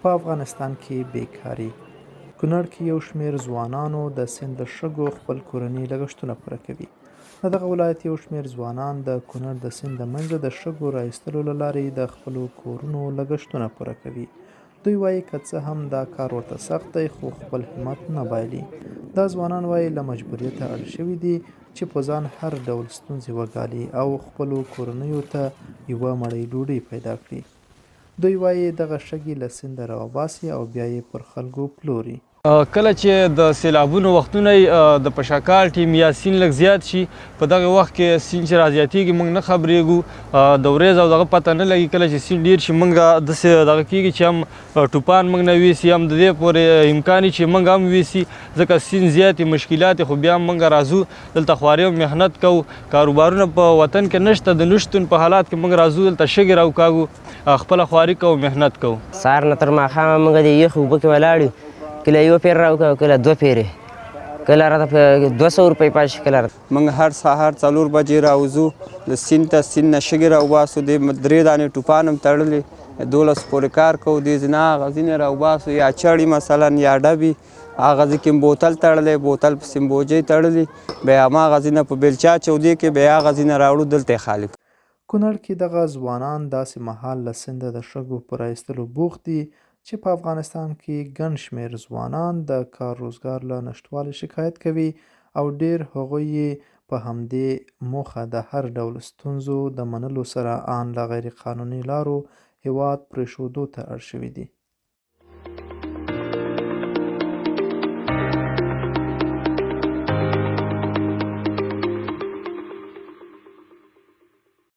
په افغانستان کې بېکاري. کونړ کې یو شمېر ځوانانو د سیند له شګو خپل کورني لګښتونه پوره کوي. د دغه ولایت یو شمېر ځوانان د کونړ د سیند له منځه د شګو را ایستلو له لارې د خپلو کورونو لګښتونه پوره کوي. دوی وايي، که څه هم دا کار ورته سخت دی، خو خپل همت نه بایلي. دا ځوانان وايي، له مجبوریته اړ شوي دي چې په ځان هر ډول ستونزې وګالي او خپلو کورنیو ته یوه مړۍ ډوډۍ پیدا کړي. دوی وايي، دغه شګې له سینده راوباسي او بیا یې پر خلکو پلوري. کله چې د سیلابونو وختونه د پشکال ټیم یا سین لږ زیات شي، په دغه وخت کې سین چې رازیاتیږي موږ نه خبرېږو، د ورېځ او دغه پته نه لګي. کله چې سین ډیر شي موږ داسې دغه کېږي چې هم ټوپان موږ نه ویسي، هم د دې پورې امکان چې موږ هم ویسي، ځکه سین زیات مشکلات. خو بیا هم موږ راځو دلته خواري او محنت کوو. کاروبارونه په وطن کې نشته، د نشتون په حالات کې موږ راځو دلته شګې راوکاږو، خپله خواري کوو، محنت کوو. سهار نه تر ماښامه موږ د یخ اوبه کې ولاړ یو، کله یو پیر راوکړو، کله دوه پیرې، کله راته 200 روپۍ پاتې شي، کله راته. موږ هر سهار 4 بجې راوځو د سیند ته، سیند نه شګې راوباسو، دې 3 دانې ټوپان هم تړلې، 12 پورې کار کوو. دې ځینې هغه ځینې راوباسو، یا چړې مثلا یا ډبې، هغه ځای کې بوتل تړلی، بوتل پسې بوجۍ تړلې، بیا هماغه ځینې په بیلچه اچو دې کې، بیا هغه ځینې راوړو دلته یې خالي کړو. کونړ کې دغه ځوانان داسې مهال له سینده د شګو په را ایستلو بوخت دي چې په افغانستان کې ګڼ شمېر ځوانان د کار روزګار له نشتوالي شکایت کوي او ډېر هغوی یې په همدې موخه د هر ډول ستونزو د منلو سره آن له غیرقانوني لارو هېواد پرېښودو ته اړ شوي دي.